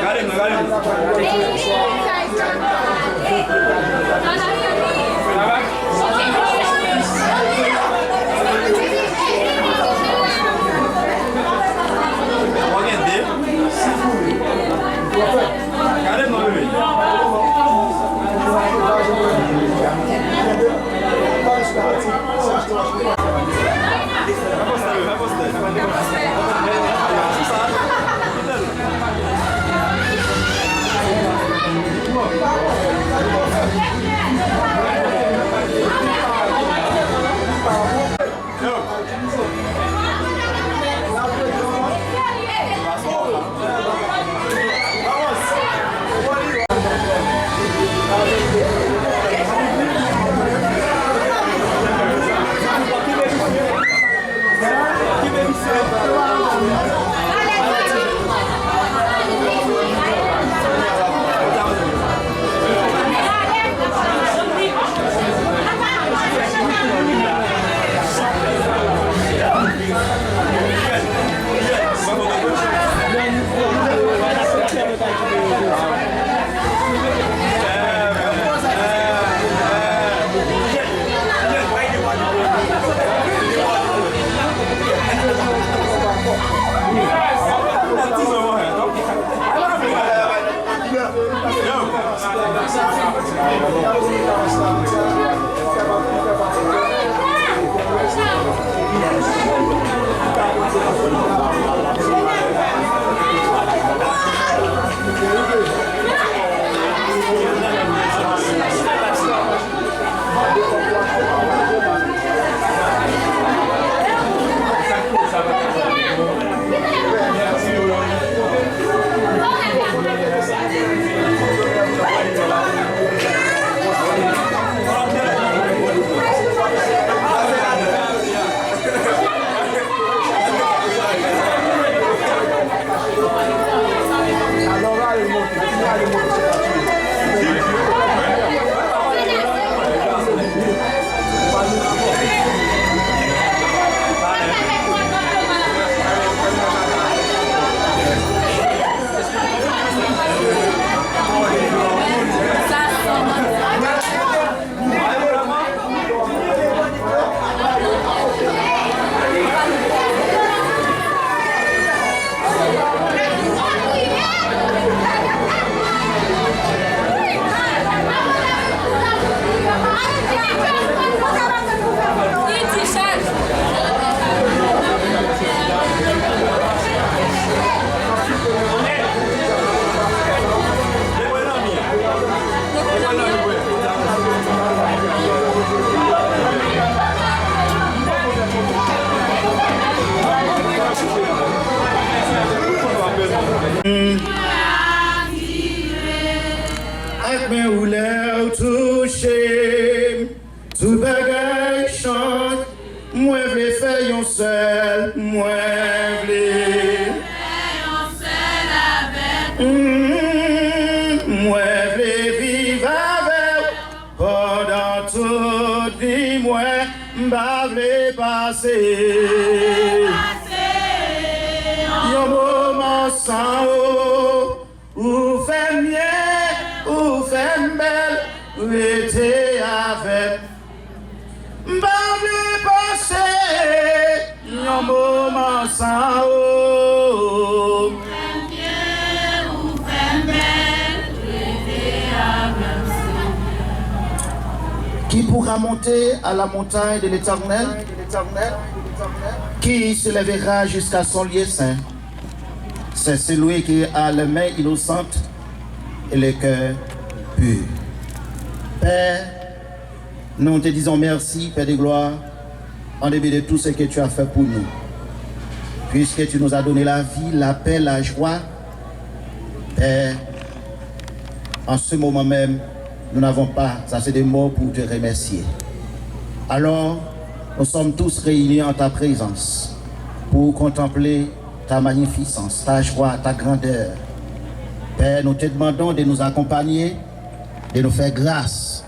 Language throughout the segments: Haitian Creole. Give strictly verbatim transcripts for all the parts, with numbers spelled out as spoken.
Gade m nan, gade m nan. Sa va? Ou gen de? Gade m non, bebe. Ou touche m, tout bagay chanje. Mwen vle fè yon sèl, mwen vle. Mm, mwen vle viv avè w pandan tout vi mwen. M pa vle pase yon moman san ou. Ou fè m byen, ou fè m bèl, rete avè m. M pa vle pase yon moman san ou. Qui pourra monter à la montagne de l'Éternel? Qui s'élèvera jusqu'à son lieu saint? C'est celui qui a les mains innocentes et le cœur pur. Père, nous te disons merci, Père de gloire, en dépit de tout ce que tu as fait pour nous. Puisque tu nous as donné la vie, la paix, la joie, Père, en ce moment même, nous n'avons pas assez de mots pour te remercier. Alors, nous sommes tous réunis en ta présence pour contempler ta magnificence, ta joie, ta grandeur. Père, nous te demandons de nous accompagner, de nous faire grâce,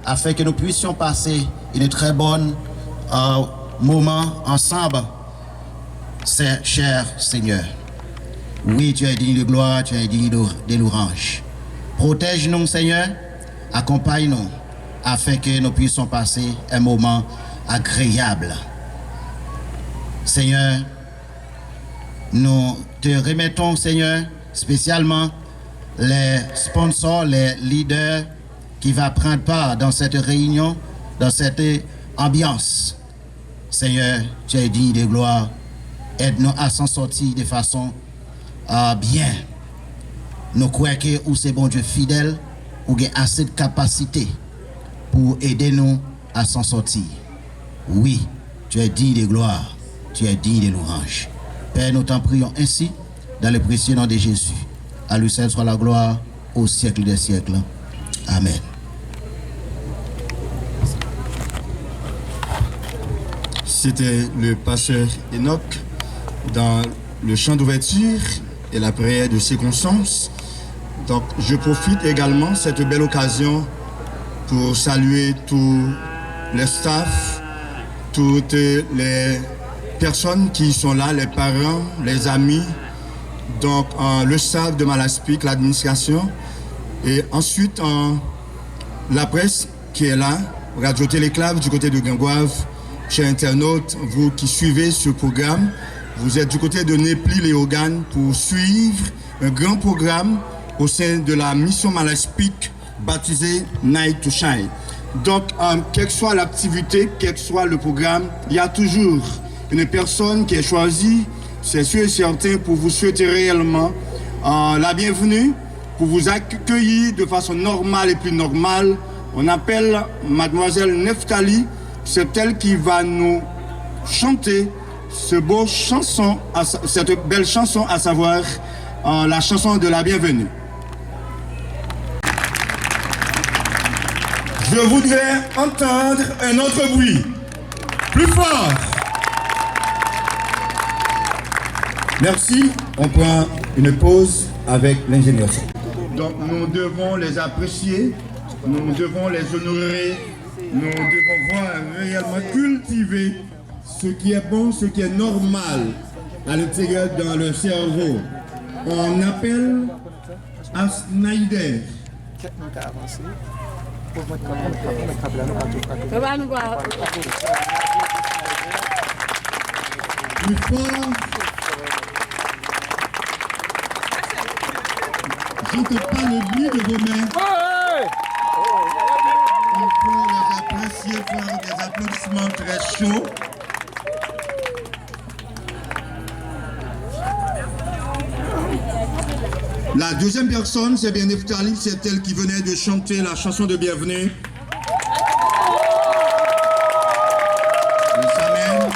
afin que nous puissions passer une très bonne, euh, moment ensemble, cher Seigneur. Oui, tu es digne de gloire, tu es digne de, de louange. Protège-nous, Seigneur, accompagne-nous, afin que nous puissions passer un moment agréable. Seigneur, nous te remettons, Seigneur, spécialement les sponsors, les leaders qui va prendre part dans cette réunion, dans cette ambiance. Seigneur, tu es digne de gloire. Aide-nous à s'en sortir de façon, euh, bien. Nou kwè ke ou se Bondye fidèl, ou gen ase de kapasite pou ede nou à s'en sortir. Oui, tu es digne de gloire, tu es digne de louange. Père, nous t'en prions ainsi, dans le précieux nom de Jésus. À lui seul soit la gloire au siècle des siècles. Amen. C'était le pasteur Enoch dans le chant d'ouverture et la prière de circonstance. Donc, je profite également cette belle occasion pour saluer tous les staffs, toutes les personnes qui sont là, les parents, les amis, donc, euh, le staff de Malaspik, l'administration, et ensuite, euh, la presse qui est là, Radio Téléclave du côté de Gangouave. Chers internautes, vous qui suivez ce programme, vous êtes du côté de Népli Léogâne pour suivre un grand programme au sein de la mission Malaspik baptisée Night to Shine. Donc, euh, quelle que soit l'activité, quel que soit le programme, il y a toujours une personne qui est choisie, c'est sûr et certain, pour vous souhaiter réellement, euh, la bienvenue, pour vous accueillir de façon normale et plus normale. On appelle mademoiselle Neftali, c'est elle qui va nous chanter ce beau chanson, à sa-, cette belle chanson, à savoir, euh, la chanson de la bienvenue. Je voudrais entendre un autre bruit. Plus fort. Merci. On prend une pause avec l'ingénieur son. Donc nous devons les apprécier, nous devons les honorer, nous devons voir réellement cultiver ce qui est bon, ce qui est normal à l'intérieur dans le cerveau. On appelle Asnider. Kèt nou ka avanse. Pòv mèt kanpe, mèt kanpe, mèt kanpe la, nou pa tou, pa tou. Yo ba nou pa. Plus fort. J'entends pas le bruit de vos mains. Il faut les apprécier, faire des applaudissements très chauds. La deuxième personne, c'est bien Neftali, c'est elle qui venait de chanter la chanson de bienvenue. Amen.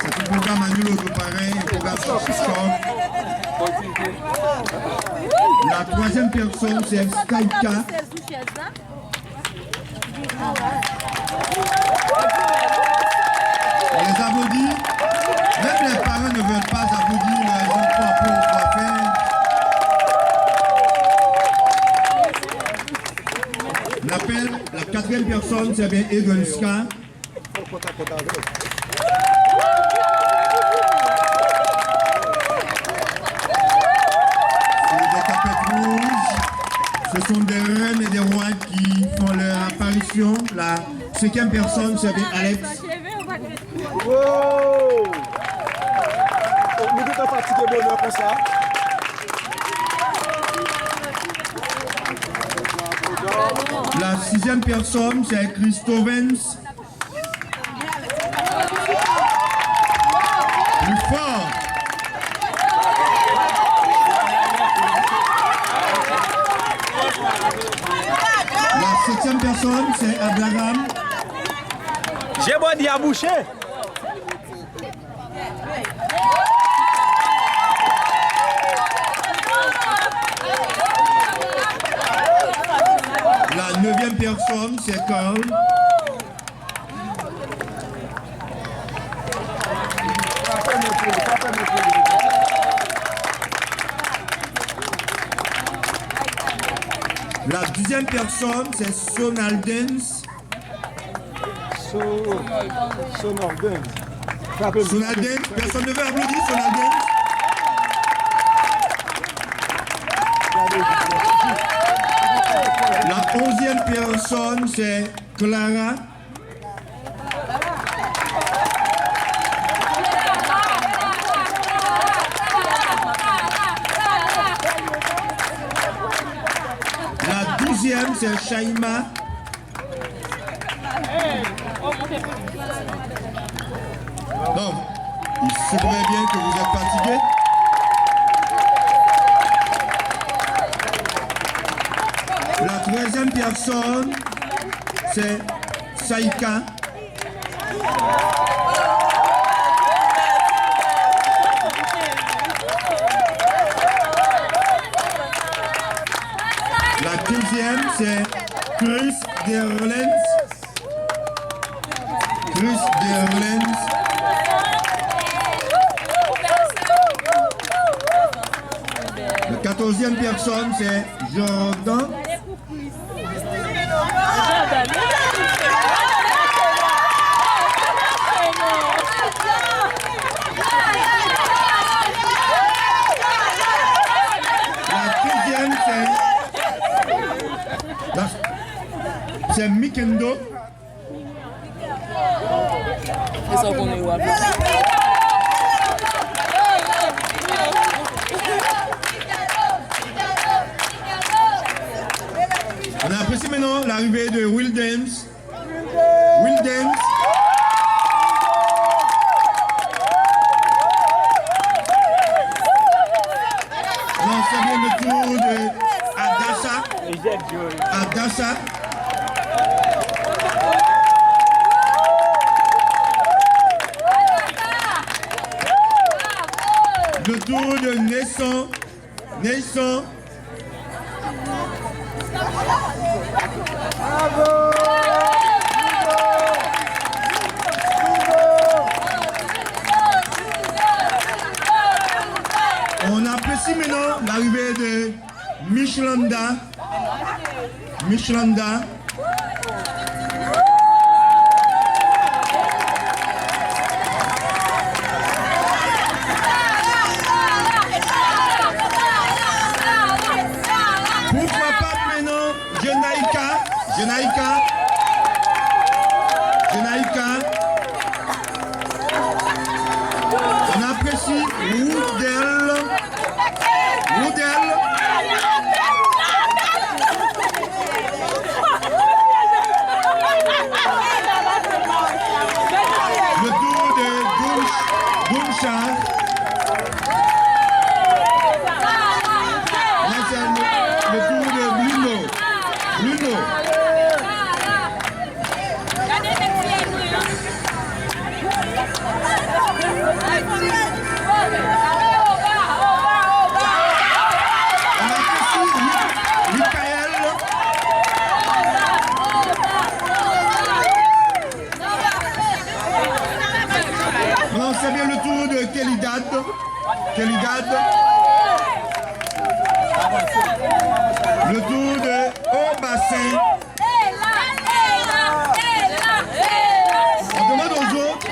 C'est un programme à nul autre pareil, un programme sur TikTok. La Troisième personne, c'est Skyka. On les applaudit. Même les parents ne veulent pas applaudir leurs enfants pour avoir fait. On appelle la quatrième personne, c'est bien Edenska. C'est des capettes rouges. Ce sont des reines et des rois qui font leur apparition. La cinquième personne, c'est bien Alex. Wow! Nou gentan fatige bonè konsa. La sixième personne, c'est Christovens. Plus fort. La septième personne, c'est Abraham. Je bò di a bouche. La neuvième personne, c'est Carl. La dixième personne, c'est Sonaldens. So, Sonaldens. Frape m. Sonaldens, personne ne veut applaudir Sonaldens. La onzième personne, c'est Clara. La douzième, c'est Shaima. Donc, il se pourrait bien que vous êtes fatigué. La treizième personne, c'est Saïka. La quinzième, c'est Chris Derlens. Chris Derlens. La quatorzième personne, c'est Jordan. La quinzième, c'est, la, c'est Mikendo. E sa w konnen yo ap fè. On apprécie maintenant l'arrivée de Wildems. Wildems. On salue le tour de Adassa. Adassa. Le tour de Naisson. Naisson. On apprécie maintenant l'arrivée de Michlanda. Michlanda. Pou fwa pa m mennen Jenaïka, Jenaïka, Jenaïka. On apprécie Woodel. Woodel. Le tour de Goumch-, Goumcha. Là, c'est le, le tour de Bruno. Bruno. Kelly Gad. Le tour de Haut-Bassin. On demande aux autres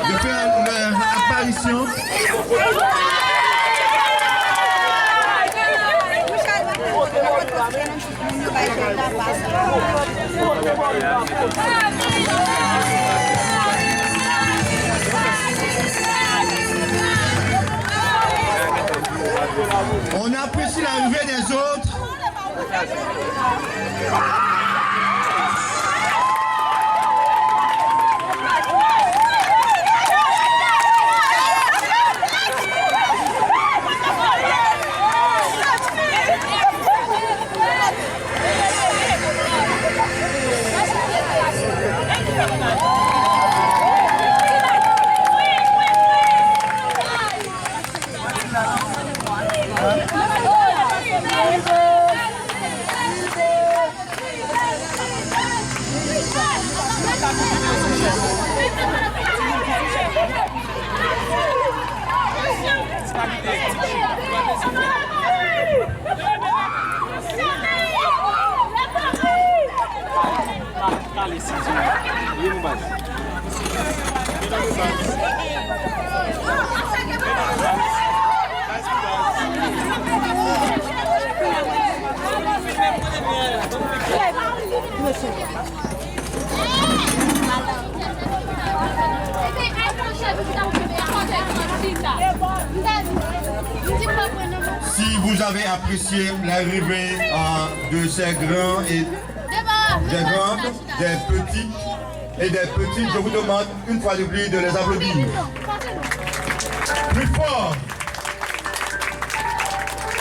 de faire leur apparition. On apprécie l'arrivée des autres. Si vous avez apprécié l'arrivée, euh, de ces grands et des grandes, des petites et des petites, je vous demande une fois de plus de les applaudir. Plus fort.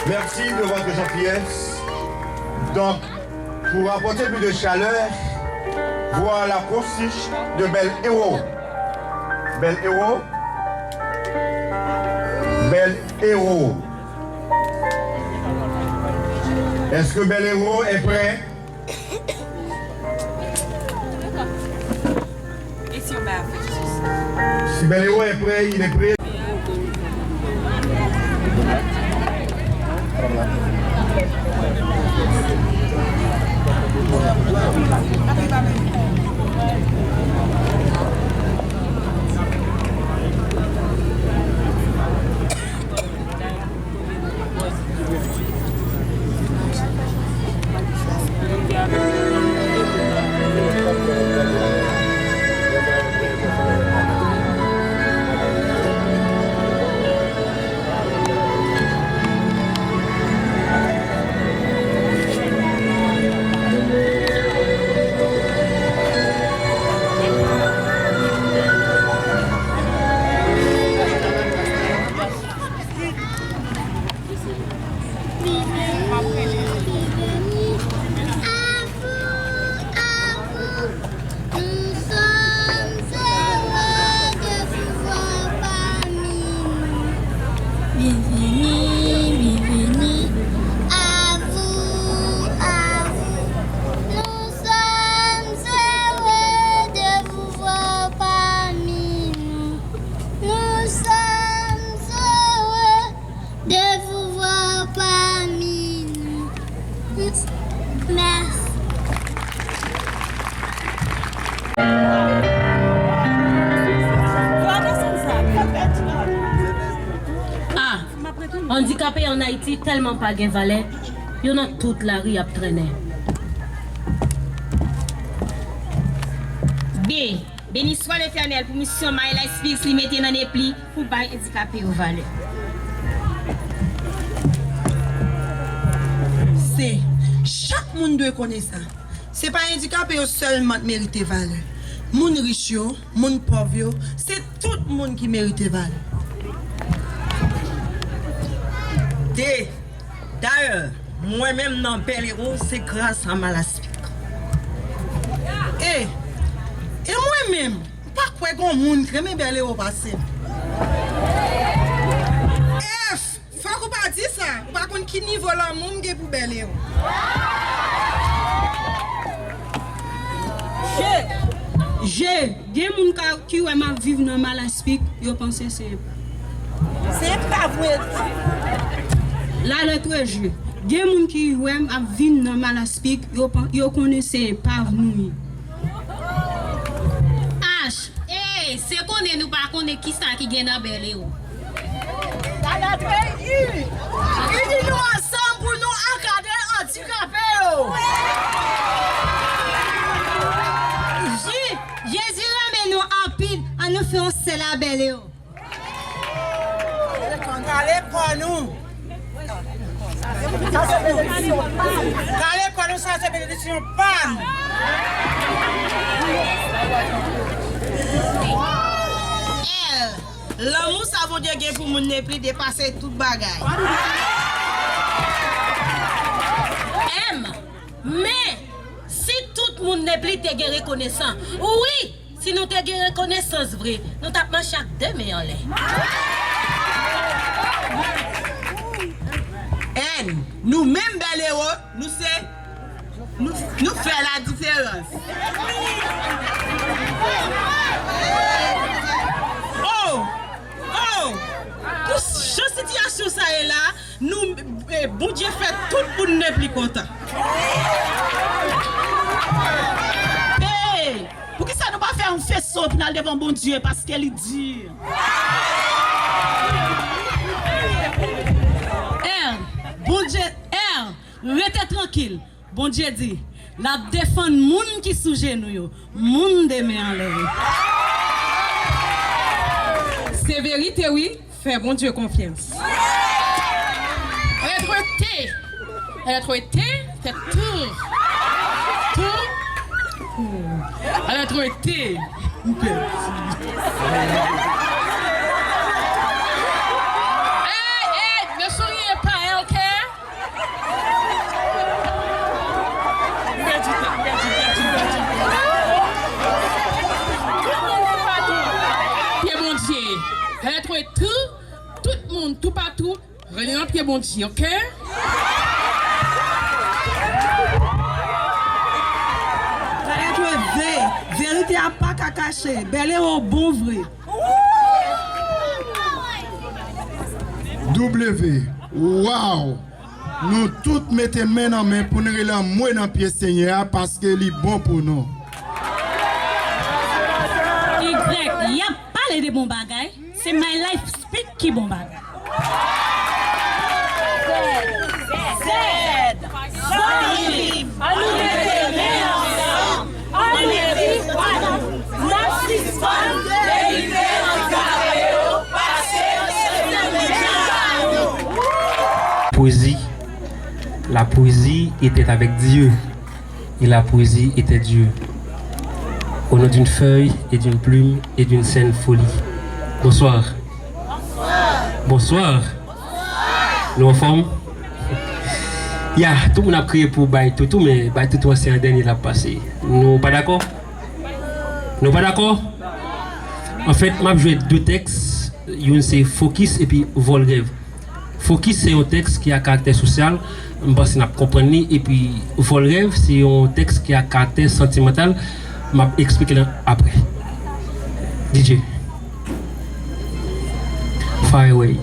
Merci de votre gentillesse. Donc, pour apporter plus de chaleur, voilà postiche de Bel Héros. Bel Héros. Bel Héros. Est-ce que Bel Héros est prêt? Si Bel Héros est prêt, il est prêt. Bienvenue, bienvenue, à vous, à vous. Nous sommes heureux de vous voir parmi nous. Bienvenue, bienvenue, à vous, à vous. Nous sommes heureux de vous voir parmi nous. Nous sommes heureux de vous voir parmi nous. Merci. A, andikape ann Ayiti tèlman pa gen valè, yo nan tout lari ap trennen. B, beni swa Letènèl pou misyon My Life Speaks li mete nan nèp li pou bay andikape yo valè. Se, chak moun dwe konnen sa. Se pa andikape yo sèlman k merite valè. Moun rich yo, moun pòv yo, se tout moun ki merite valè. D, dayè, mwen menm nan Bèl Ewo, se gras a Malaspik. E, e mwen menm, m pa kwè gon moun k renmen Bèl Ewo pase m. F, fòk ou pa di sa, ou pa konn ki nivo lanmou m gen pou Bèl Ewo. G, G, gen moun ka, ki wè m ap viv nan Malaspik, yo panse se Se epav mwen. Lalòtrejou, gen moun ki wè m ap vin nan Malaspik, yo, pan- yo konnen se epav nou ye. H, ey, se konnen nou pa konnen kisa ki gen nan bèl ewo. Lalòtrejou, ini nou ansanm pou nou ankadre andikape yo. J, Jezi renmen nou anpil, ann nou fè yon sèl a bèl ewo. Kale kò nou. Kale kò nou, sa se benediksyon pa n. L, lanmou sa Bondye gen pou moun Nepli depase tout bagay. M, men, si tout moun Nepli te gen rekonesan, wi, si nou te gen rekonesans vre, nou t ap mache ak de men anlè. N, nou menm bèl ewo, nou se, nou, nou fè ladiferans. O, o, pou jan sitiyasyon sa ye la, nou, eh, Bondye fè tout moun Nepli kontan. Hey! Poukisa nou pa fè yon feso pou n al devan Bondye, paske li di. R, Bondye, R, rete trankil. Bondye di, l ap defann moun ki sou jenou yo, moun de men anlè yo. Se verite, wi. Fè Bondye konfyans. Lettre T. Lettre T, c'est tout. Tout. Lettre T. M pèdi. Hey, hey, ne souriez pas, hein, ok? Pye Bondye. Lettre T, tout moun, toupatou, rele nan pye Bondye, ok? Lettre V, verite a pa ka kache, bèl ewo bon vre. W, wow! Nou tout mete men nan men pou n rele anmwe nan pye Senyè a, paske li bon pou nou. Y, y ap pale de bon bagay, se My Life Speak ki bon bagay. Z, zanmi, ann nou mete men ansanm. Ann nou di, n ap sispann delivre nan kare yo, pase yo se nan men nou. Poésie. La poésie était avec Dieu, et la poésie était Dieu. Au nom d'une feuille et d'une plume et d'une saine folie. Bonsoir. Bonsoir. Nou anfòm? Ya, tout moun ap kriye pou Bay Toutou, men Bay Toutou an se an dènye l ap pase. Nou pa dakò? Nou pa dakò? Anfèt, m ap jwe de tèks, youn se Fokis epi Vòl Rèv. Fokis se yon tèks ki a karaktè sosyal, m panse n ap konprann li, epi Vòl Rèv se yon tèks ki a karaktè santimantal, m ap eksplike l apre. D J. Fire away.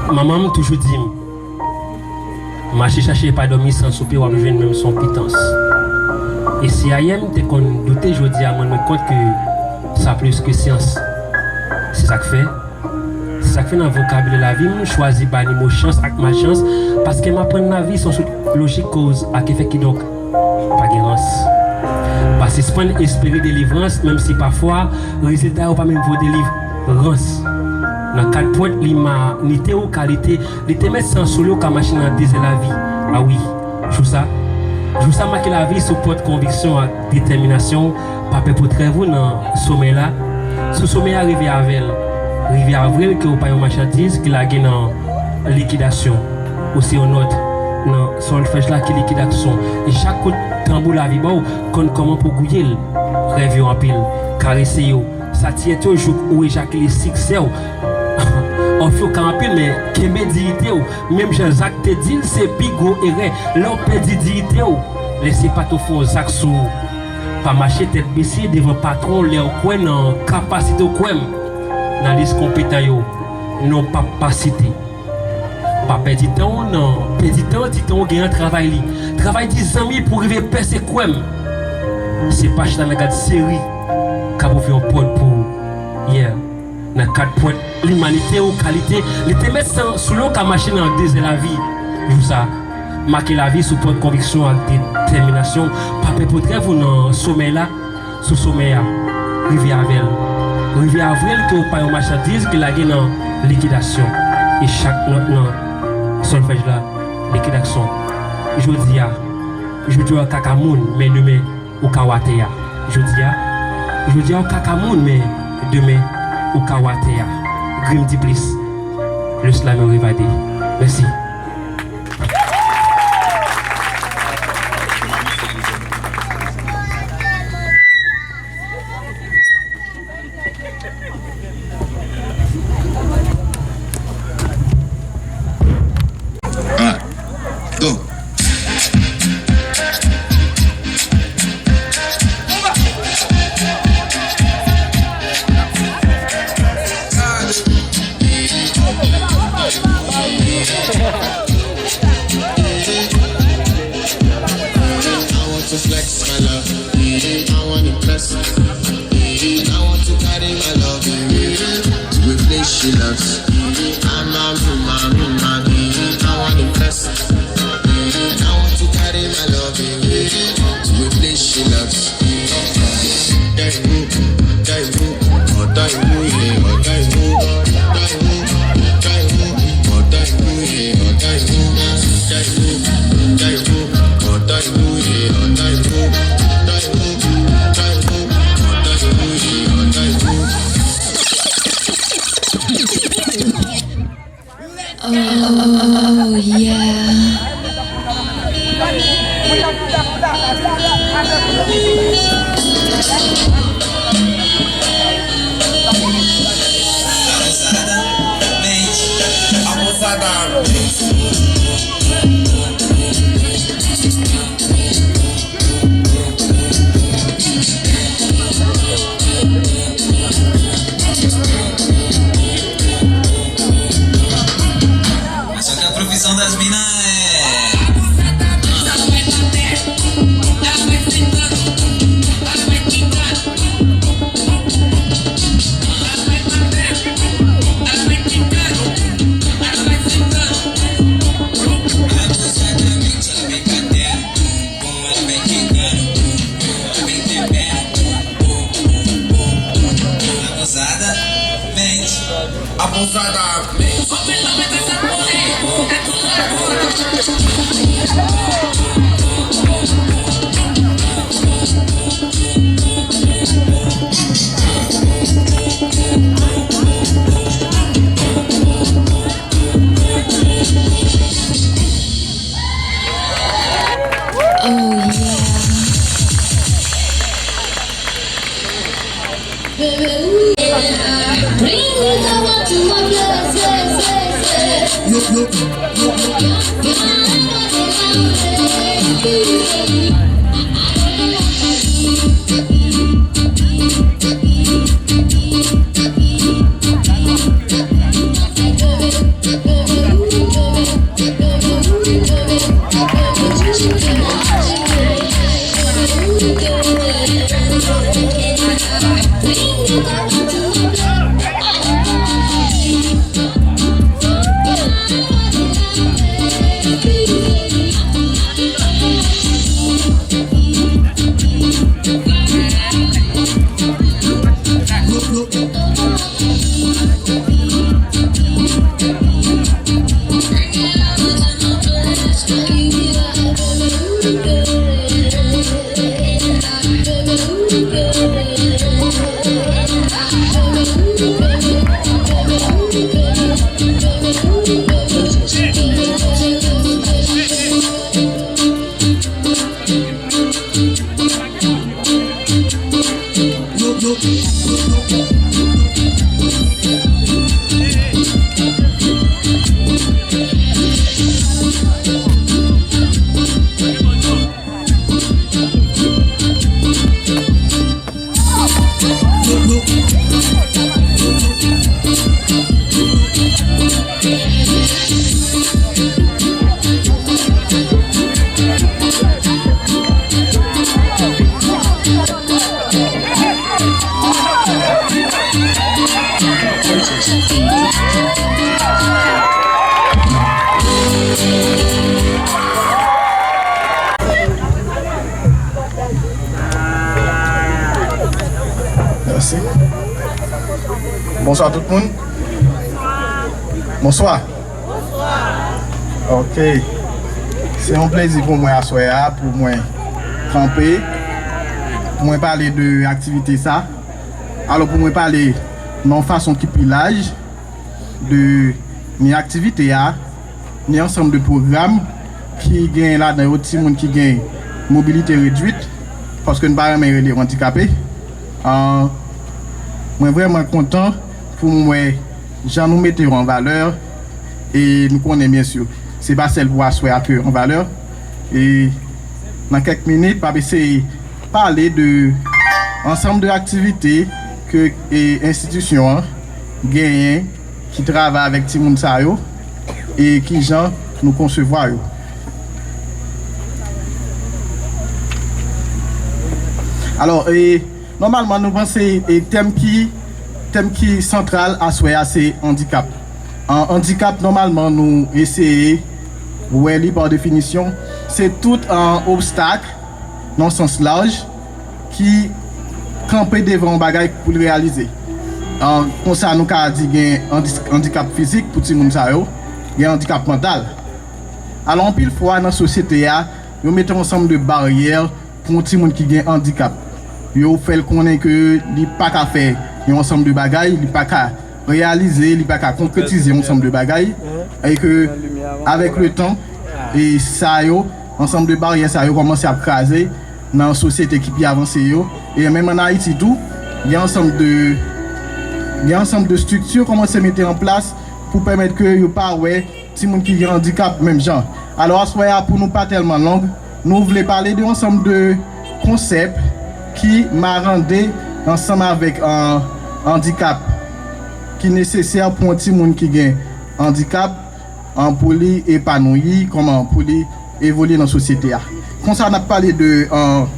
Manman m toujou di m, mache chache pa dòmi san soupe, w ap jwenn menm son pitans. E si ayè m te konn doute, jodi a mwen rann mwen kont ke sa plis ke syans. Se sa k fè, se sa k fè nan vokabilè lavi m, m chwazi bani mo chans ak malchans, paske m aprann lavi se yon swisit lojik koz ak efè, kidonk, pa gen rans. Pa sispann espere delivrans, menm si pafwa rezilta yo pa menm vo delivrans. Nan kat pwent limanite ou kalite, li te met san sou li ou ka mache nan dezè lavi. A wi, jou sa, jou sa make lavi sou pòt konviksyon ak detèminasyon, pa pè pou trèv ou nan somèy la. Sou somèy la, rive avè l. Rive avè l ke ou pa yon machandiz ki lage nan likidasyon. Ou se yon nòt nan sòlfèj la ki likid ak son. E chak kout tanbou lavi ba w, konn kòman pou gouye l. Rèv yo anpil, karese yo, satiyèt yo jouk ou ejakile siksè w. Òf yo ka anpil, men kenbe diyite w. Menm jan Zak te di l, se pi gwo erè. Lè w pèdi diyite w, lè se pa t ou fè yon zak sou ou. Pa mache tèt bese devan patwon w lè w kwè nan kapasite w. Kwè m, nan lis konpetan yo, non w p ap pa site. Pa pèdi tan w nan pèdi tan, ti tan w gen an, travay li. Travay di zanmi pou w rive pèse. Kwè m, se pa chita nan gad seri k ap ouvri yon pòt pou ou. Yeah. Nan kat pwent limanite ou kalite, li te met san sou li w ka mache nan dezè lavi. Jou sa, make lavi sou pwent konviksyon ak detèminasyon. Pa pè pot rèv ou nan somèy la, sou somèy a, rive avè l. Rive avè l ke w pa yon machandiz ki lage nan likidasyon. E chak nòt nan sòlfèj la, likidasyon. Jodi a, jodi a w kaka moun, men demen, ou ka watè a. Jodi a, jodi a ou kaka moun, men demen ou ka watè a. Grim di plis, le slam yo evade. Mèsi. Ah, go. I want to flex my love. I wanna press. And I want to carry my love away to a place she loves. I'm a woman, woman. I wanna press. And I want to carry my love away to a place she loves. Oh, oh, oh, yeah. Essa que é a profissão das minas, é. Abusada, mente. Abusada, mente. Oh, yeah. Bring it, I want to my place, place, place, place. Mèsi. Bonswa tout moun. Bonswa. Ok. Se yon plezi pou mwen aswè a, pou mwen kanpe, pou mwen pale de aktivite sa. Alò, pou mwen pale nan yon fason ki pi laj de ni aktivite a, ni ansanm de pwogram ki gen ladan yo timoun ki gen mobilite redwit, paske n pa renmen rele yo andikape. Ah, mwen vrèman kontan pou m wè jan nou mete yo an valè, e nou konnen, byen si, se pa sèl pou aswè a ke yo an valè. E nan kèk minit, m ap eseye pale de ansanm de aktivite ke, e, enstitisyon an genyen ki travay avèk timoun sa yo e ki jan nou konsevwa yo. Alò, e, nòmalman, nou panse, e, tèm ki, tèm ki santral aswè a se andikap. An, andikap, nòmalman, nou eseye wè li pa definisyon, se tout, an, obstak, nan sans laj, ki kanpe devan yon bagay pou l reyalize. An, konsa, nou ka di gen andis-, andikap fizik pou timoun sa yo, gen andikap mantal. Alò, anpil fwa nan sosyete a, yo mete yon ansanm de baryè pou yon timoun ki gen andikap. Yo fè l konnen ke li pa ka fè yon ansanm de bagay, li pa ka reyalize, li pa ka konkretize yon ansanm de bagay, e ke avèk le tan, e sa yo, ansanm de baryè sa yo kòmanse ap kraze nan sosyete ki pi avanse yo. E menm ann Ayiti tou, gen ansanm de, gen ansanm de estrikti kòmanse mete an plas pou pèmèt ke yo pa wè timoun ki gen andikap menm jan. Alò, aswè a, pou nou pa tèlman long, nou vle pale de ansanm de konsèp ki marande ansanm avèk, an, andikap ki nesesè pou yon timoun ki gen andikap, an, pou li epanouyi, kòman, pou li evolye nan sosyete a. Konsa, n ap pale de, an,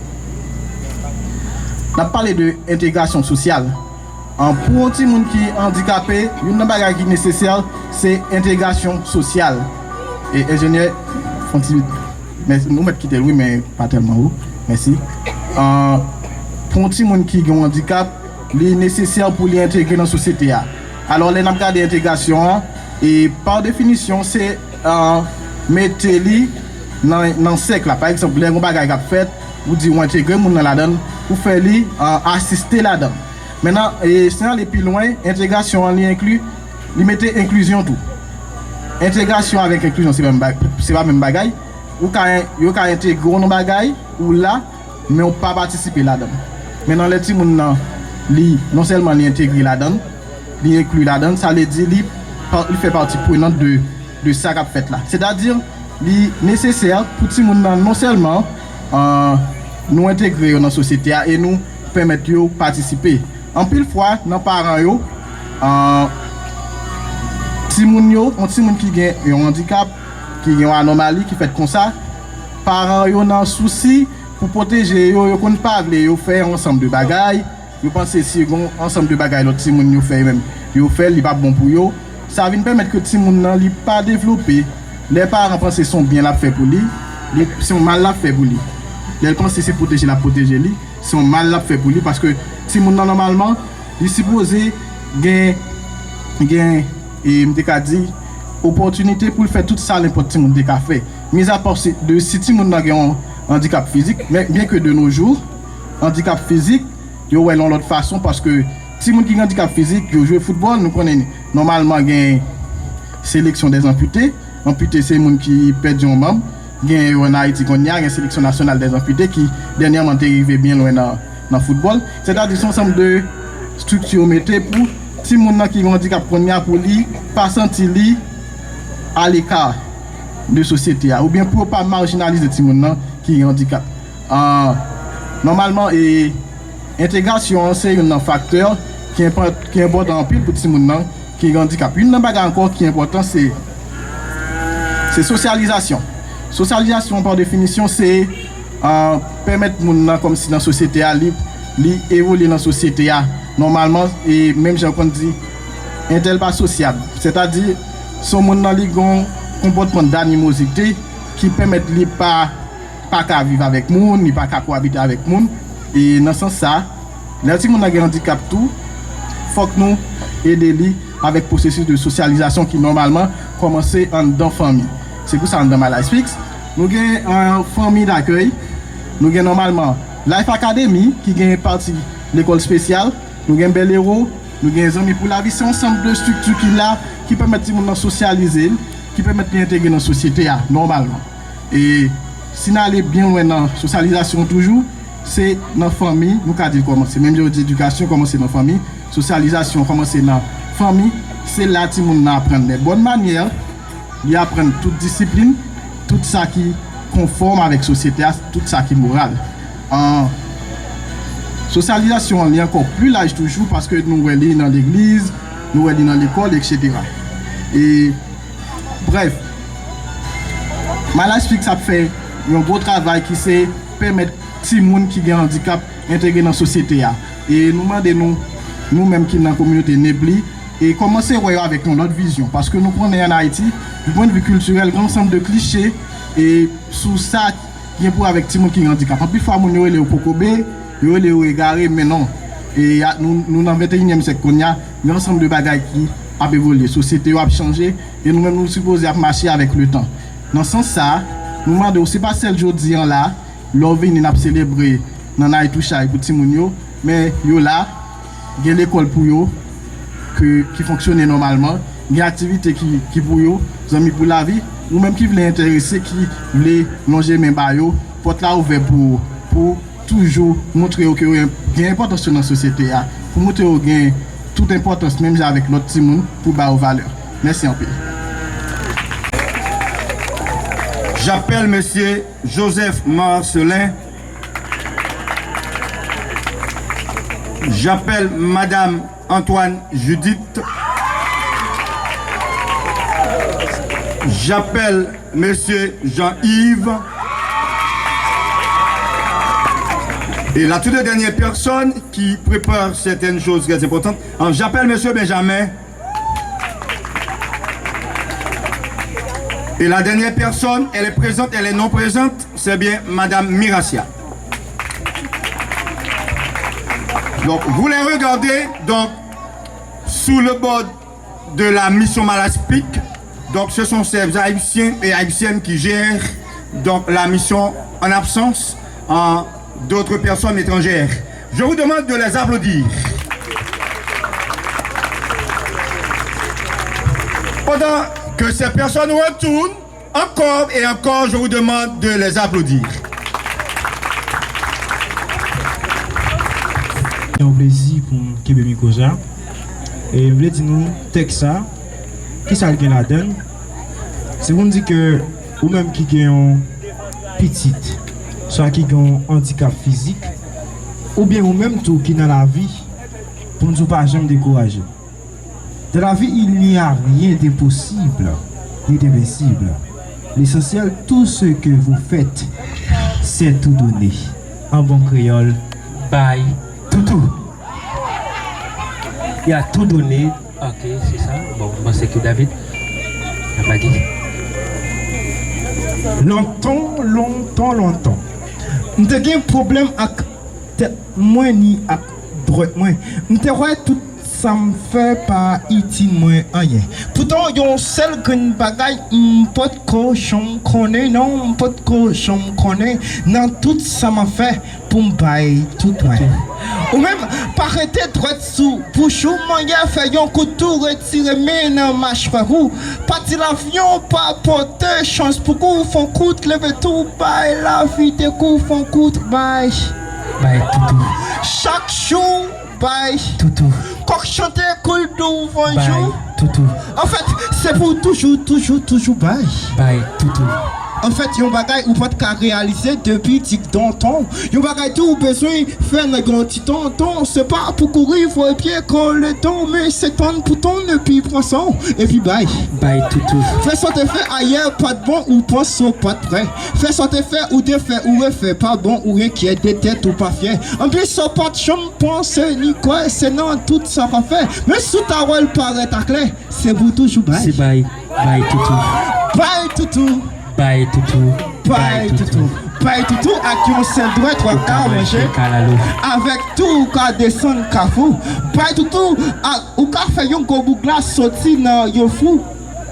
n ap pale de entegrasyon sosyal. An, pou yon timoun ki andikape, youn nan bagay ki nesesè, se entegrasyon sosyal. E enjenyè, fon ti, men nou mèt kite l, wi, men pa tèlman wo. Mèsi. An, pou yon timoun ki gen yon andikap, li nesesè pou li entegre nan sosyete a. Alò, lè n ap gade entegrasyon an, e pa definisyon, se, an, mete li nan, nan sèk la. Pa egzanp, lè yon bagay k ap fèt, ou di ou entegre moun nan ladan l, ou fè li, an, asiste ladan l. Mentnan, e, san ale pi lwen, entegrasyon an, li enkli, li mete enklizyon tou. Entegrasyon avèk enklizyon, se pa menm ba-, se pa menm bagay. Ou ka en-, yo ka entegre w nan bagay, ou la, men w pa patisipe ladan l. Mentnan, lè timoun nan, li, non sèlman li entegre ladan l, li enkli ladan l, sa vle di li pa, li fè pati prenant de, de sa k ap fèt la. Sètadi, li nesesè pou timoun nan non sèlman, an, nou entegre yo nan sosyete a e nou pèmèt yo patisipe. Anpil fwa, nan paran yo, an, timoun yo, yon timoun ki gen yon andikap, ki gen yon anòmali ki fèt konsa, paran yo nan sousi pou pwoteje yo, yo konn pa vle yo fè yon ansanm de bagay, yo panse si yo gen yon ansanm de bagay lòt timoun yo fè yo menm, yo fè l, li p ap bon pou yo. Sa vin pèmèt ke timoun nan, li pa devlope. Lè paran panse se yon byen l ap fè pou li, li, se yon mal l ap fè pou li. Lè l panse se pwoteje l ap pwoteje li, se yon mal l ap fè pou li, paske timoun nan, nòmalman, li sipoze gen, gen, e m te ka di, opòtinite pou l fè tout sa nenpòt timoun te ka fè. Mizapa si, de, si timoun nan gen yon andikap fizik, men byen ke de nos jours, andikap fizik, yo wè l yon lòt fason, paske timoun ki gen andikap fizik, yo jwe foutbòl, nou konnen nòmalman gen seleksyon dèzanpite. Anpite se moun ki pèdi yon manm. Gen yo ann Ayiti kounye a, gen seleksyon nasyonal dèzanpite ki dènyèman te rive byen lwen nan, nan foutbòl. Sètadi, se yon ansanm de estrikti yo mete pou timoun nan ki gen andikap kounye a, pou li pa santi li aleka de sosyete a, oubyen pou yo pa majinalize timoun nan ki gen andikap. Ah, nòmalman, e, entegrasyon an se youn nan faktè ki enpò-, ki enpòtan anpil pou timoun nan ki gen andikap. Youn nan bagay ankò ki enpòtan, se, se sosyalizasyon. Sosyalizasyon, pa definisyon, se, ah, pèmèt moun nan, kòmsi nan sosyete a, li, li evolye nan sosyete a nòmalman, e menm jan yo konn di, entèl pa sosyab. Sètadi, se yon moun nan, li gen yon konpòtman danimozite ki pèmèt li pa pa ka viv avèk moun, li pa ka kowabite avèk moun. E nan sans sa, Lè timoun nan gen andikap tou, fòk nou ede li avèk pwosesis de sosyalizasyon ki nòmalman kòmanse anndan fanmi. Se pou sa anndan My Life Speaks, nou gen, euh, fanmi dakèy, nou gen nòmalman Life Academy ki gen pati lekòl espesyal, nou gen Bèl Ewo, nou gen Zanmi pou Lavi. Se yon ansanm de estrikti ki la, ki pèmèt timoun nan sosyalize l, ki pèmèt li entegre nan sosyete a nòmalman. E si n ale byen lwen nan sosyalizasyon toujou, se nan fanmi nou ka di l kòmanse. Menm jan yo di edikasyon kòmanse nan fanmi, sosyalizasyon kòmanse nan fanmi. Se la timoun nan aprann les bonnes manières, li aprann tout disiplin, tout sa ki konfòm avèk sosyete a, tout sa ki moral. An, sosyalizasyon an li ankò pli laj toujou paske nou wè li nan legliz, nou wè li nan lekòl, etsetera. E Brèf, My Life Speaks ap fè yon gwo travay ki se pèmèt timoun ki gen andikap entegre nan sosyete a. E nou mande nou, nou menm ki nan kominote Nebly, e kòmanse wè yo avèk yon lòt vizyon. Paske nou konnen ann Ayiti, du point de vue culturel, gen yon ansanm de klise e sou sa gen pou wè avèk timoun ki gen andikap. Anpil fwa, moun yo rele yo kokobe, yo rele yo egare, men non. E a, nou, nou nan venteyinyèm syèk kounye a, gen ansanm de bagay ki ap evolye. Sosyete yo ap chanje, e nou menm nou sipoze ap mache avèk letan. Nan sans sa a, nou mande w, se pa sèl jodi a la, lè w vini n ap selebre nan Night to Shy pou timoun yo, men yo la, gen lekòl pou yo, ke, ki fonksyone nòmalman, gen aktivite ki, ki pou yo, Zanmi pou Lavi, ou menm ki vle enterese, ki vle lonje men ba yo, pòt la ouvè pou, pou toujou montre yo ke yo gen enpòtans yo nan sosyete a, pou montre yo gen tout enpòtans menm jan avèk lòt timoun pou ba yo valè. Mèsi anpil. J'appelle Monsieur Joseph Marcelin. J'appelle Madame Antoine Judith. J'appelle Monsieur Jean-Yves. Et la toute dernière personne qui prépare certaines choses très importantes, hein, j'appelle Monsieur Benjamin. Et la dernière personne, elle est présente, elle est non présente, c'est bien Madame Miracia. Donc, vous les regardez, donc, sous le bord de la mission My Life Speaks. Donc, ce sont ces Haïtiens et Haïtiennes qui gèrent, donc, la mission en absence, en d'autres personnes étrangères. Je vous demande de les applaudir. Pendant que ces personnes retournent, encore et encore, je vous demande de les applaudir. Se yon plezi pou m kenbe mikwo sa. E m vle di nou, tèks sa, kisa l gen ladan l? Se pou n di ke ou menm ki gen yon pitit, swa ki gen yon andikap fizik, oubyen ou menm tou ki nan lavi, pou n di w pa janm dekouraje. Dans la vie, il n'y a rien d'impossible ni d'invincible. L'essentiel, tout ce que vous faites, c'est tout donner. En bon créole, bay toutou. Il a tout donné. Ok, se sa. Bon, m panse ke David ap lage. Lontan, lontan, lontan, m te gen pwoblèm ak tèt mwen ni ak dwèt mwen. M te wè tout sa m fè pa itil mwen anyen. Poutan, yon sèl grenn bagay, m potko janm konnen, non, m potko janm konnen nan tout sa m ap fè pou m bay tout mwen. Ou menm, pa rete dwèt sou bouch ou, manyè fè yon kout tou, retire men nan machwa ou. Pati lavyon pa pote chans pou kou, fè yon kout leve tou, bay lavi de kou, fè yon kout bay. Bay toutou. Chak jou, bay toutou. Kòk chante, koul dou, vanjou. Bay toutou. Anfèt, se pou toujou, toujou, toujou bay. Bay toutou. Anfèt, yon bagay ou pa t ka reyalize depi dikdantan. Yon bagay tou ou bezwen fè nan yon ti tan, tan. Se pa pou kouri voye pye kole tan, men se tann pou tann epi pran san w, epi bay. Bay toutou. Fè sa w te fè ayè pa t bon ou panse w pa t prè. Fè sa w te fè ou te fè ou refè pa bon ou enkyè de tèt ou pa fyè. Anplis sa w pa t janm panse ni kwè, se nan tout sa w ap fè. Men si w ta wè l parèt aklè, se pou toujou bay. Se bay, bay toutou. Bay toutou. Bay toutou. Bay toutou. Bay toutou ak yon sèl dwèt w ap ka manje. Avèk tou ou ka desann Kafou. Bay toutou ak ou ka fè yon gwo bouglas soti nan yon fou.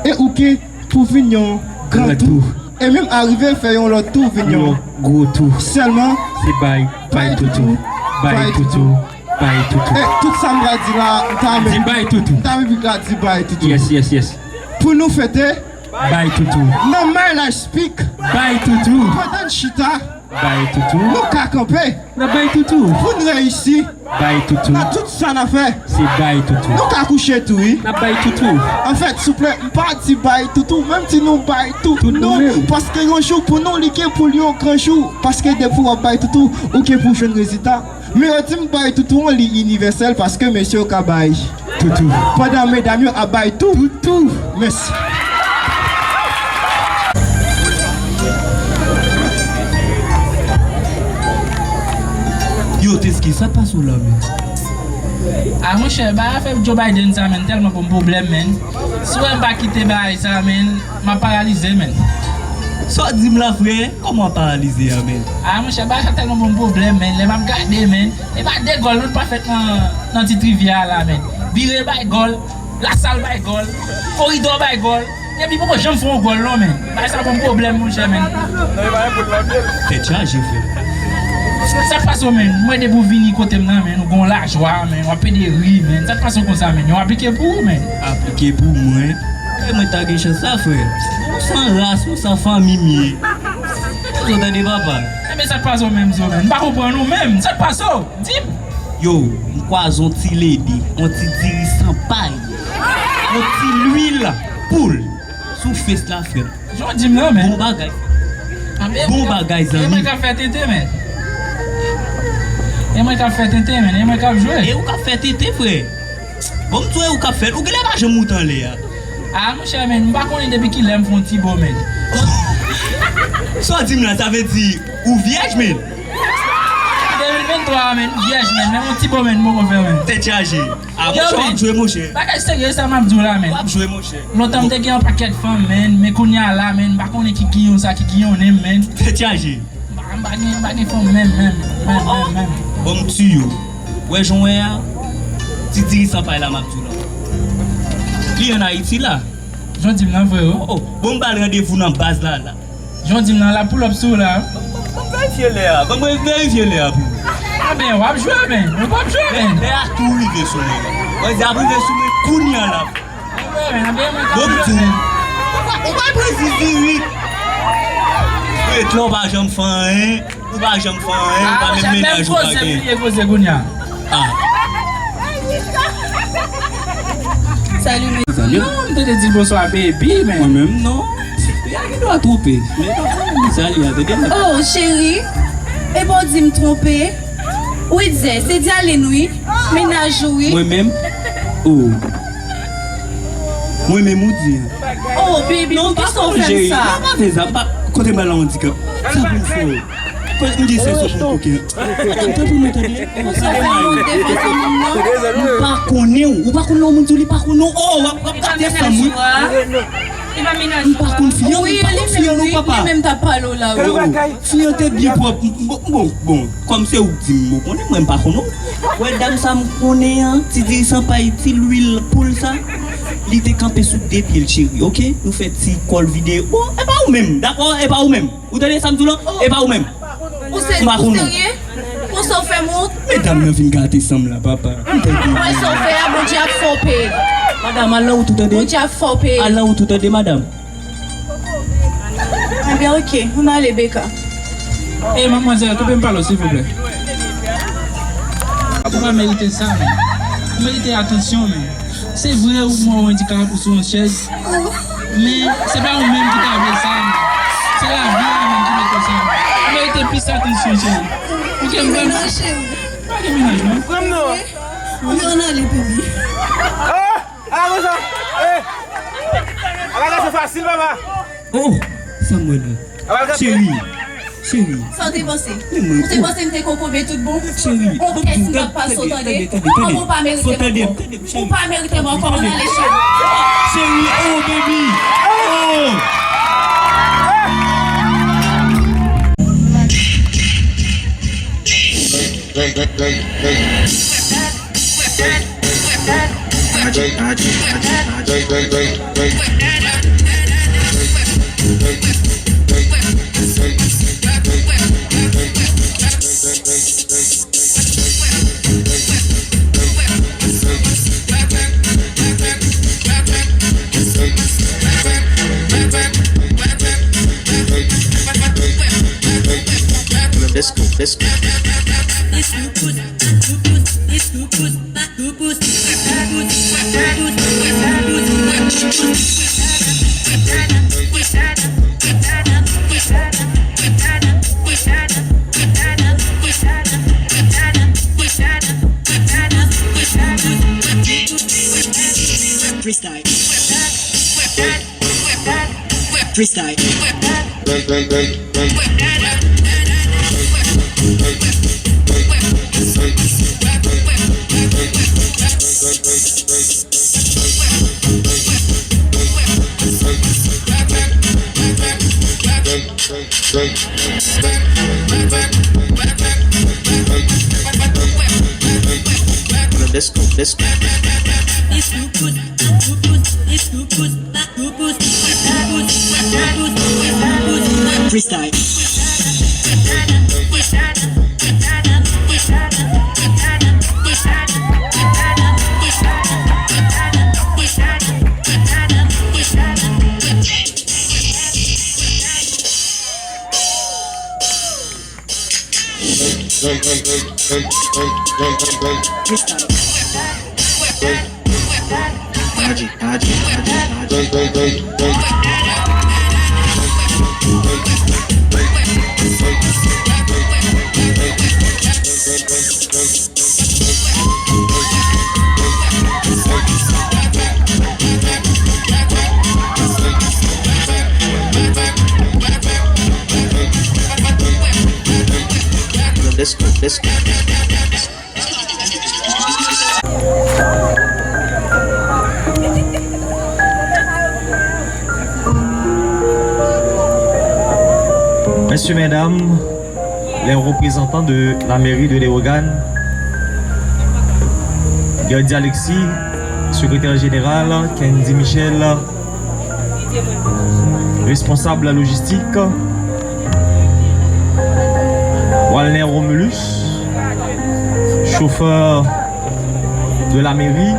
E ou gen pou vin yon gran tou. E menm arive fè yon lòt tou vin yon gwo tou. Sèlman se bay, bay toutou, bay toutou, bay toutou. E tout sa m pral di la, m ta renmen, di bay toutou. M ta renmen pou ka di bay toutou. Yes, yes, yes. Pou nou fete. Bay toutou. Nan may la speak. Bay toutou. Pandan n chita. Bay toutou. Nou ka kanpe. N ap bay toutou. Pou n reyisi. Bay toutou. Nan tout sa n ap fè. Se bay toutou. Nou ka kouche tou, wi. N ap bay toutou. Anfèt, souple, m pa di bay toutou, menm si nou bay toutou, nou. Paske yon jou pou nou, li gen pou l yon gran jou. Paske depi w ap bay toutou, ou gen pou jwenn rezilta. Men yo di m bay toutou an, li inivèsèl paske mesye yo ka bay toutou. Pandan medam yo ap bay tou. Toutou. Mèsi. Yo, Tezki, sa k pase w la, men? A, monchè, bay afè Joe Biden sa, men, tèlman ban m pwoblèm, men. Si w wè m pa kite bagay sa, men, m ap paralize, men. Sa w di m la, frè? Kòman w paralize a, men? A, monchè, bagay sa tèlman ban m pwoblèm, men. Lè m ap gade, men, e pa de gòl, non, pa fèt nan, nan ti rivyè a la, men. Bire bay gòl, Lasal bay gòl, Koridò bay gòl. Epi poko janm fè yon gòl non, men. Bagay sa ban m pwoblèm, monchè, men. Tèt chaje, frè. Sa k pase w, men? Mwen depi w vini kote m nan, men, ou gon lajwa, men, w ap pede ri, men. Sa k pase w konsa, men? Yo aplike pou ou, men. Aplike pou mwen? E mwen ta gen chans sa, frè. Ou san ras, ou san fanmi m ye. Ou tande, papa? Enben, sa k pase w menm, zo, men? M pa konprann ou menm. Sa k pase w? Di m. Yo, m kwaze yon ti lede, yon ti diri san pay, yon ti lwil poul sou fes la, frè m. Jan w di m nan, men. Bon bagay. Bon bagay, zanmi. E mwen k ap fè tenten, men. E mwen k ap fè tenten, men. E mwen k ap jwe. E ou k ap fè tenten, frè. Bon, m di w, e ou k ap fè l. Ou genlè pa janm moute anlè a. A, monchè, men, m pa konnen depi kilè m fè yon ti bo, men. Sa w di m la, sa vle di ou vyèj, men? De mil venntwa, men, vyèj, men, men yon ti bo, men, m poko fè, men. Tèt chaje. A, monchè, w ap jwe, monchè. Bagay serye sa m ap di w la, men. W ap jwe, monchè. Lontan m te gen yon pakèt fanm, men, men kounye a la, men, m pa konnen ki giyon sa, ki giyonnen m, men. Tèt chaje. M pa, m pa gen, m pa gen fanm menm, menm, menm, menm, menm. Bon, m tiye w. Wè jan w wè a, ti diri san pay la m ap di w la. Li ann Ayiti la. Jan w di m nan vre, wi. Oh, oh. Bon, m ba l randevou nan baz la, la. Jan w di m nan, l ap pull up sou w la. Ban m verifye lè a. Ban m verifye lè a pou ou. A ben, w ap jwe, men. Ou p ap jwe, men. Lè a tou rive sou mwen. Mwen di ap rive sou mwen kounye a la. Bon, m di w, ou pa, ou pa pran zizirit. Ret la, ou pa janm fè anyen, ou pa janm fè anyen, ou pa menm mennaj ou pa gen. Menm koze m bliye koze kounye a. Ah. Salut, men. Salut. Non, m te di bonswa, baby, men. Mwen menm, non. Li a gen dwa twonpe. Men, non, salut, a, tande. Oh, cheri. E bon, di m twonpe. Wi, Dze, se Dyaline, wi. Mennaj ou, wi. Mwen menm? Oh. Mwen menm ou di an. Oh, baby, poukisa w fè m sa? Non, pa fè sa. Kote m al la, on di ke sa pou m fè w. Kote m di se sou pou koke. Tanpri mwen, tande. Poukisa w fè m wont devan zanmi m nan? M pa konnen w. Ou pa konn lè yon moun di w li pa konnen w. Oh, w ap, w ap gate fanm, wi. M pa konn fi an, m pa konn fi an, non, papa. Li menm t ap pale w la, wi. Fi an te byen pwòp. Bon, bon, bon. Kòm se ou k di m, ou konnen, mwen m pa konnen w. Wè dam sa m konnen an, ti diri san pay, ti lwil poul sa, li te kanpe sou de pye l, cheri, oke? Nou fè ti kòl videyo. Bon, e pa ou menm, dakò? E pa ou menm. Ou tande sa m di w lan? E pa ou menm. Ou se, ou serye? Konsa w fè m wont? Medam nan vin gate san m la, papa. Wè sa w fè a, Bondye ap fè w peye. Madam, al nan wout ou, tande? Bondye ap fè w peye. Al nan wout ou, tande, madam. Ebyen, oke, ann ale, Beka. Ey, madmwazèl, koupe m pale w, silvouplè. Ou pa merite sa, men. Ou merite atansyon, men. Se vre, ou mò, ou andikape, ou sou yon chèz. Men, se pa ou menm ki ta vle sa, men. Se lavi a menm ki mete w sa. Ou merite plis atansyon, cheri. Oke, m vrèman. Pa gen mennaj, non. Vrèman, non. Ou ann ale, baby. Ah! Ala konsa! Eh! Ala konsa fasil, papa! Oh! Sa m wè la. Cheri! Cheri! Sa w te panse? Ou te panse m te kokobe tout bon? Cheri! On kès m p ap pase w, tande? Ou pa merite m ankò. Ou pa merite m ankò, ann ale, cheri. Cheri! Oh, baby! Oh! Magic, magic, magic, magic. Let's go, let's go. Freestyle. Freestyle. Let's go, let's go. Freestyle. Magic, magic, magic, magic. Let's go, let's go. Messieurs, mesdames, les représentants de la mairie de Leyogàn, Gerdy Alexis, secrétaire général, Kendy Michel, responsab lojistik, Walner Romulus, chauffeur de la mairie,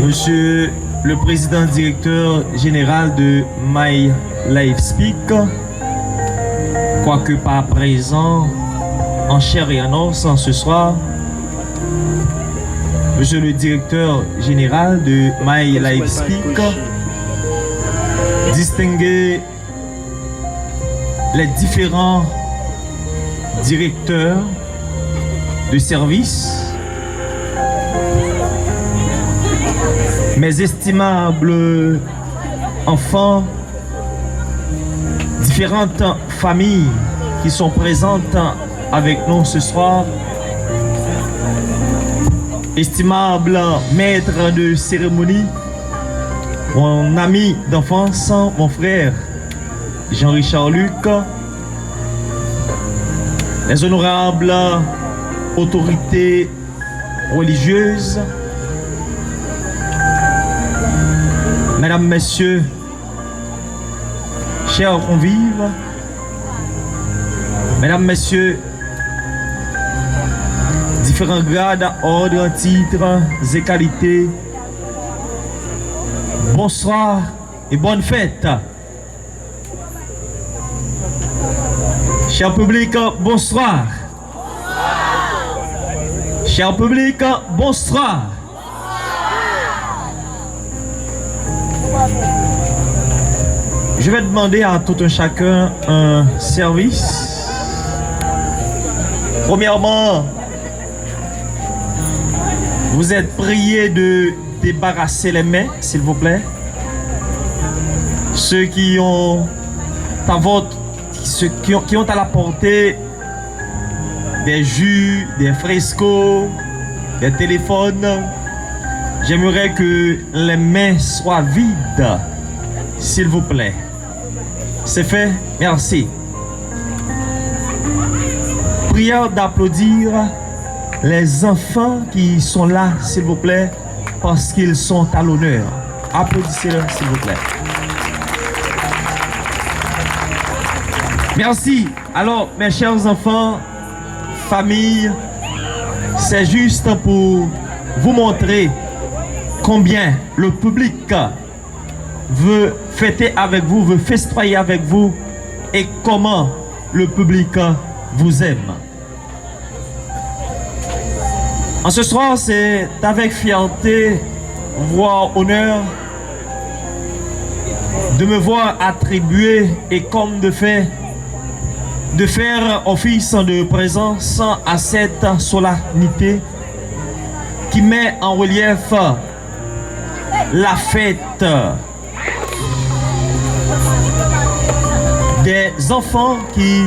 Monsieur le président directeur général de My Life Speak, quoique pas présent en chair et en os ce soir, Monsieur le directeur général de My Life Speak, distingués les différents directeurs de service, mes estimables enfants, différentes familles qui sont présentes avec nous ce soir, estimable maître de cérémonie, mon ami d'enfance, mon frère, Jean-Richard Luc, les honorables autorités religieuses, mesdames, messieurs, chers convives, mesdames, messieurs, différents grades, ordres, titres et qualités, bonsoir et bonne fête. Cher public, bonsoir. Cher public, bonsoir. Je vais demander à tout un chacun un service. Premièrement, vous êtes priés de débarrasser les mains, s'il vous plaît. Ceux qui ont à votre, ceux qui ont, qui ont à la portée des jus, des fresco, des téléphones, j'aimerais que les mains soient vides, s'il vous plaît. C'est fait, merci. Prière d'applaudir les enfants qui sont là, s'il vous plaît, parce qu'ils sont à l'honneur. Applaudissez-le, s'il vous plaît. Merci. Alors, mes chers enfants, famille, c'est juste pour vous montrer combien le public veut fêter avec vous, veut festoyer avec vous et comment le public vous aime. En ce soir, c'est avec fierté, voire honneur, de me voir attribuer et comme de fait, de faire office de présence à cette solennité qui met en relief la fête des enfants qui